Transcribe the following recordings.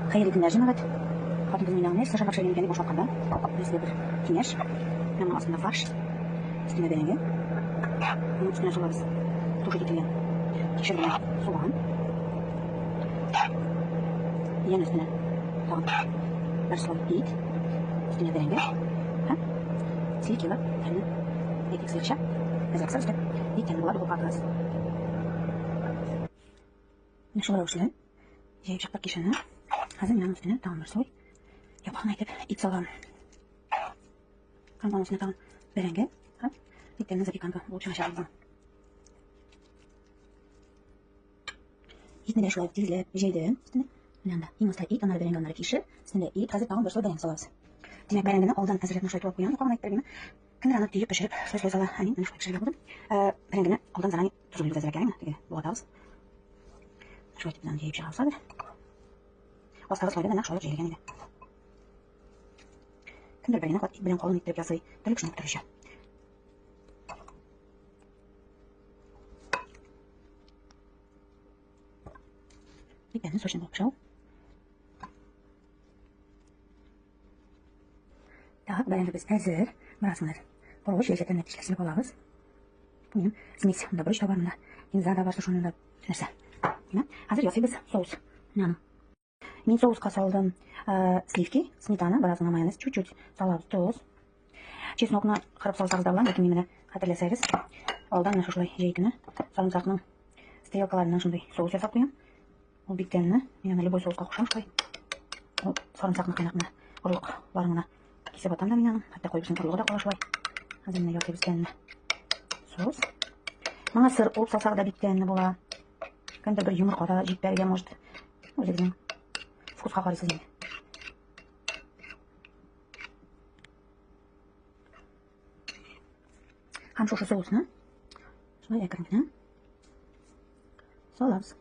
Хәерле көннәр, җәмәгать. Хатын-кыз мине нәрсә ашарга пешергән икән дип баш ватканда, сезгә бер киңәш. Менә моның астында фарш, өстендә бәрәңге. Моның өстенә салабыз тушить ителгән кишер белән суган. Янә өстенә тагын бер слой ит, өстенә бәрәңге һәм сливки тәмле, әйтик, сыекча, әзрәк сыр өстәп, бик тәмле була, духовкага атыгыз. Менә шул рәвешле җәеп чыктык кишерне. Хәзер мин аның өстенә тагын бер слой япагын әйтеп ит салам. Һәм аның өстенә тагын бәрәңге һәм бик тәмле запеканка булып чыгачак безнең. Итне дә шулай тигезләп җәйдем өстенә. Менә анда иң аста ит, аннары бәрәңге, аннары кишер, өстендә ит. Хәзер тагын бер слой бәрәңге салабыз. Димәк, бәрәңгене алдан әзерләп менә шулай турап куям, япагын әйтеп бирмим. Кемдер аны төеп пешереп, слой-слой сала. Ә мин менә шулай пешерергә булдым. Бәрәңгене алдан заранее тозын биреп әзерләп кәрәкме? Теге болгатабыз. Шулай итеп җәеп чыгарабыз хәзер. Астагы слойда да нәкъ шулай ук җәелгән иде. Кемдер бер генә кат ит белән калын иттереп ясый, төрле кешенең төрлечә. Бик тәмле, сочный булып пешә ул. Так, бәрәңгебез әзер. Бераз гына борыч яисә тәмләткечләр сибеп алабыз. Бу минем смесь. Монда борыч та бар, монда кинза да бар, шушында нәрсә. Менә хәзер ясыйбыз соус. Менә аны. Мин соуска салдым сливки, сметана, бераз гына майонез, чуть-чуть салабыз тоз. Чеснокны кырып салсагыз да була, ләкин мин менә хәтерләсәгез, алдан менә шушылай җәй көне сарымсакның стрелкаларыннан шундый соус ясап куям. Ул бик тәмле. Мин аны любой соуска кушам шулай. Ул сарымсакны кыйнап менә орлыкларын гына кисеп атам да мин аның. Хәтта кайберсенең орлыгы да кала шулай. Хәзер менә ясыйбыз тәмле соус. Моңа сыр куып салсак да бик тәмле була. Кемдер бер йомырка да җитәргә может. Үзегезнең вкуска карыйсыз инде. Һәм шушы соусны шулай әкрен генә салабыз.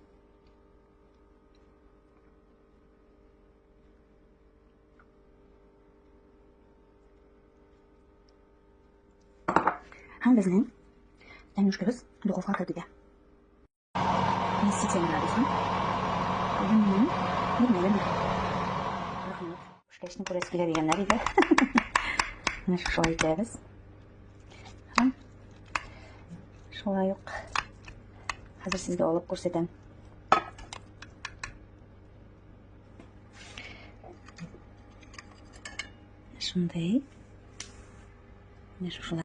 Һәм безнең тәмлүшкәбез духовкага кереп китә. 87 градуска. Бүген минем белмәдем. Рәхмәт. Пешкәчне күрәсе килә дигәннәр иде. Менә шулай итәбез. Һәм шулай ук хәзер сезгә алып күрсәтәм. Шундый. Менә шушылай.